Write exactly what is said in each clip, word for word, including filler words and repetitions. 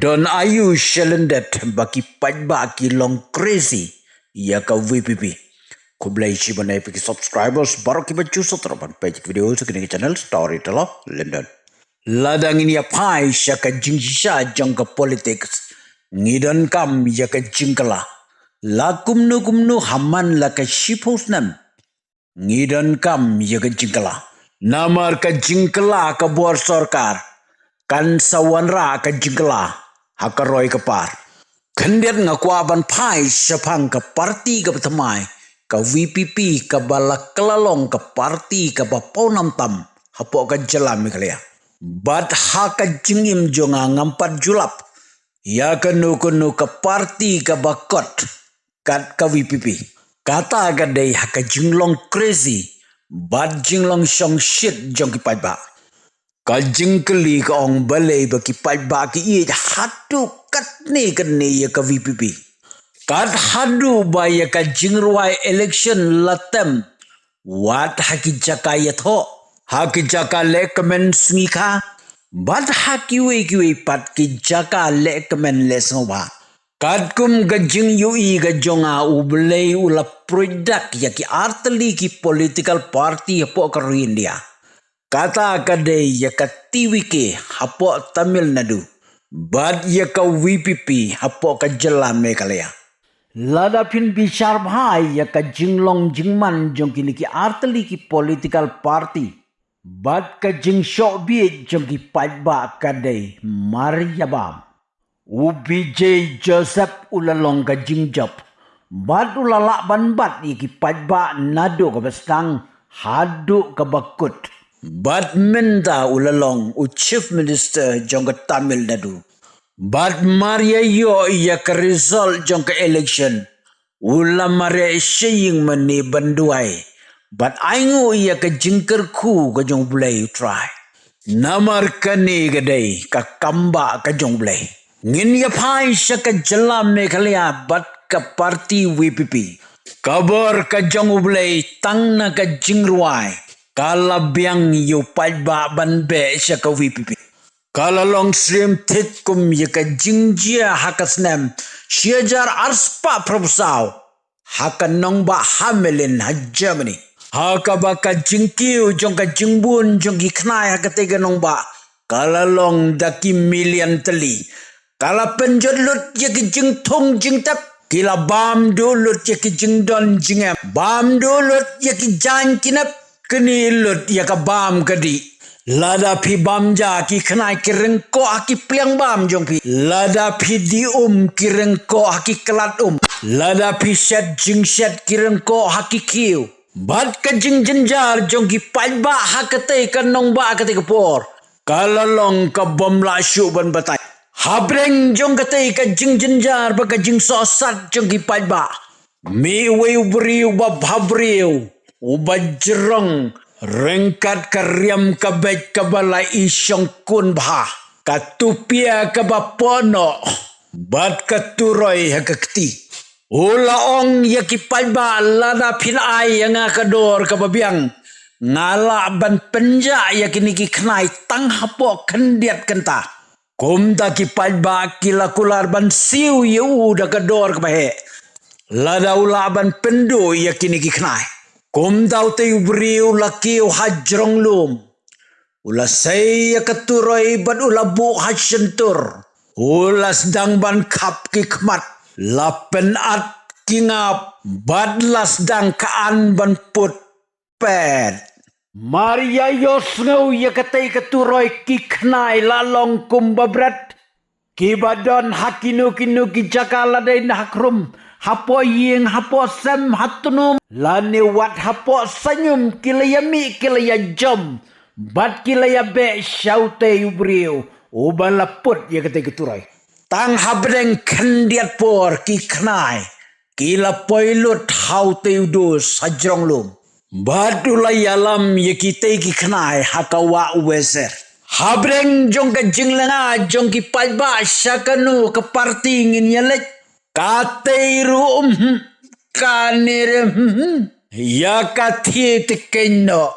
Don ayu shalyndet ba ki paidbah ki long crazy ïa ka V P P. Khublei shibun ïa phi ki subscribers baroh kiba ju sngewthuh ban peit video sha kane ka channel Storyteller London. Lada ngin ïa phai sha ka jingshisha jong ka politics, ngi donkam ïa ka jingkylla. La kumno kumno ha man la ka shiphew snem, ngi donkam ïa ka jingkylla. Namar ka jingkylla ka bor sorkar kan sa wanrah ka jingkylla ha ka roi ka par. Khyndiat nga kwah ban phai shaphang ka parti kaba thymmai, ka V P P, kaba la kylla long ka parti kaba pawnam tam hapoh ka jylla Meghalaya. Bad ha ka jingim jong nga ngam pat ju lap ïa kano kano ka parti kaba kot kat ka V P P. Kata ka dei ha ka jinglong crazy bad jinglong shongshit jong ki paidbah. Ka jingkylli ka ong, balei ba ki paidbah ki ïeit haduh katne katne ïa ka V P P? Kat haduh ba ïa ka jingrwai election la tem wat ha ki jaka ïathoh, ha ki jaka lehkmen sngi kha, bad ha kiwei kiwei pat ki jaka lehkmen leh sngewbha. Katkum ka jingïohi ka jong nga, U Blei u la pruid dak ïa ki artylli ki political party hapoh ka ri India. Kata ka dei ïa ka T V K hapoh Tamil Nadu bad ïa ka V P P hapoh ka jylla Meghalaya. Lada phin bishar bha ïa ka jinglong jingman jong kine ki artylli ki political party bad ka jingshoh bieit jong ki paidbah, ka dei mar ïa bam. U Vijay Joseph u la long ka jingjop bad u la lah ban bat ïa ki paidbah naduh kaba sdang haduh kaba kut. Bad mynta u la long u Chief Minister jong ka Tamil Nadu. Bad mar ïa ïoh ïa ka result jong ka election, u la mareh sha ïing mane ban duwai bad ainguh ïa ka jingkyrkhu ka jong U Blei U Trai. Namar kane ka dei ka kambah ka jong U Blei. Ngin ïa phai sha ka jylla Meghalaya bad ka party V P P. Ka bor ka jong U Blei tang na ka jingrwai ka la biang ïa u paidbah ban beh sha ka V P P. Ka la long syriem thik kum ïa ka jingjia ha ka snem shi hajar arspah phraphew saw ha ka nongbah Hamelin ha Germany, ha kaba ka jingkiew jong ka jingbun jong ki khnai ha katei ka nongbah ka la long da ki million tylli. Ka la pynjot lut ïa ki jingthung jingtep, ki la bam duh lut ïa ki jingdon jingem, bam duh lut ïa ki jaiñ ki nep, knieh lut ïa ka bam ka dih. Lada phi bam ja, ki khnai ki ryngkoh ha ki pliang bam jong phi. Lada phi dih um, ki ryngkoh ha ki klat um. Lada phi shet jingshet, ki ryngkoh ha ki khiew. Bad ka jingjynjar jong ki paidbah ha katei ka nongbah ha katei ka por ka la long ka bym lah shuh ban batai. Hapdeng jong katei ka jingjynjar bad ka jingsohsat jong ki paidbah, mih uwei u briew uba bhabriew, uba jrong ryngkat ka riam ka beit kaba la i shongkun bha, ka tupia kaba pohnoh bad ka turoi ha ka kti. U la ong ïa ki paidbah, lada phi la ai ïa nga ka dor kaba biang, nga lah ban pynjah ïa kine ki khnai tang hapoh khyndiat kynta. Kumta ki paidbah ki la kular ban siew ïa u da ka dor kaba heh lada u lah ban pynduh ïa kine ki khnai. Kumta utei u briew u la kiew ha jrong lum, u la sei ïa ka turoi bad u la buh ha shyntur. U la sdang ban khap ki khmat, la pynat ki ngap bad la sdang ka an ban put pet. Mar ïa ïohsngew ïa katei ka turoi, ki khnai la long kumba bret. Kiba don ha kino kino ki jaka, la dei na ha khrum, hapoh ïing, hapoh sem, ha tnum, lane wat hapoh saiñum, ki la ïa mih, ki la ïa jom bad ki la ïa beh sha utei u briew uba la put ïa katei ka turoi. Tang hapdeng khyndiat por ki khnai ki la poi lut ha utei u dus ha jrong lum. Bad u la ïalam ïa kitei ki khnai ha ka wah u Weser. Hapdeng jong ka jinglynga jong ki paidbah sha kano ka parti ngin ïa leit, katei ruh, uhm, kane ruh, uhm, ïa ka thie te keiñ noh,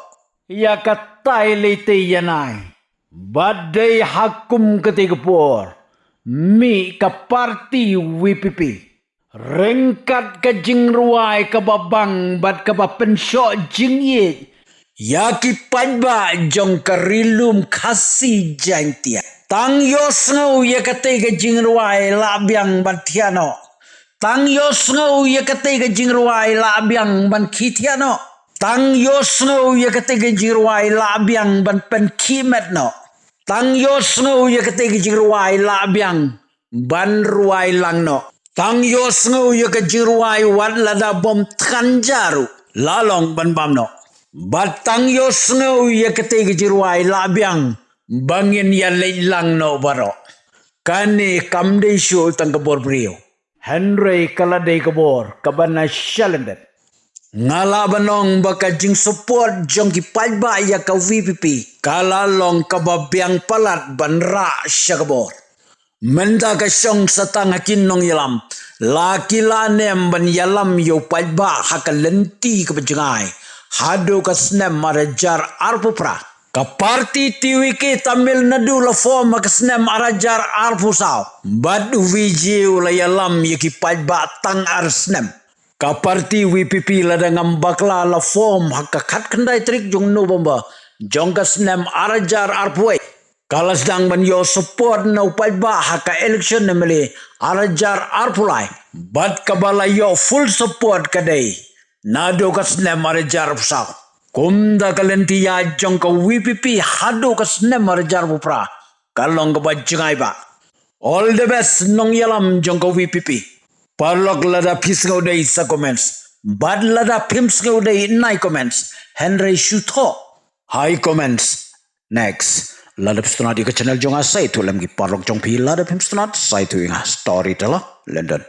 ïa katai lei te ïa nai. Bad dei ha kum katei ka por, Mih ka parti VPP. Ryngkat ka jingrwai kaba bang bad kaba pynshoh jingïeit ïa ki paidbah jong ka Ri Lum Khasi Jaiñtia. Tang ïohsngew ïa katei ka jingrwai la biang ban thiah noh. Tang ïohsngew ïa katei ka jingrwai la biang ban khie thiah noh. Tang ïohsngew ïa katei ka jingrwai la biang ban pynkhie met noh. Tang ïohsngew ïa katei ka jingrwai la biang ban rwai lang noh. Tang ïohsngew ïa ka jingrwai wat lada bym thngan ja ruh la long ban bam noh. Bad tang ïohsngew ïa katei ka jingrwai la biang ba ngin ïaleit lang noh baroh. Kane kam dei shuh tang ka bor briew, hynrei ka la dei ka bor kaba na shalyndet. Nga lah ban ong ba ka jingsupport jong ki paidbah ïa ka VPP ka la long kaba biang palat ban rah sha ka bor. Mynta ka shong sa tang ha ki nongïalam, la ki la nem ban ïalam ïa u paidbah ha ka lynti kaba jngai haduh ka snem ar hajar arphew phra. Ka parti TVK Tamil Nadu la form ha ka snem ar hajar arphew saw bad u Vijay u la ïalam ïa ki paidbah tang ar snem. Ka parti VPP, lada ngam bakla, la form ha ka khatkhyndai tarik jong November jong ka snem ar hajar arphew wei. Ka la sdang ban ïoh support na u paidbah ha ka election MLA ar hajar arphew lai bad kaba la ïoh full support ka dei naduh ka snem ar hajar arphew saw. Kumta ka lynti ïaid jong ka VPP haduh ka snem ar hajar arphew phra ka long kaba jngai bha. All the best nongïalam jong ka VPP. Paralok, lada phi sngewdei sa comments, bad lada phim sngewdei nai comments, hynrei shu thoh ha i comments. Next, lada phi sngewdei ïa ka channel jong nga, sa ïathuh lem ki paralok jong phi. Lada phim sngewdei, sa ïathuh ïa nga. Storyteller London.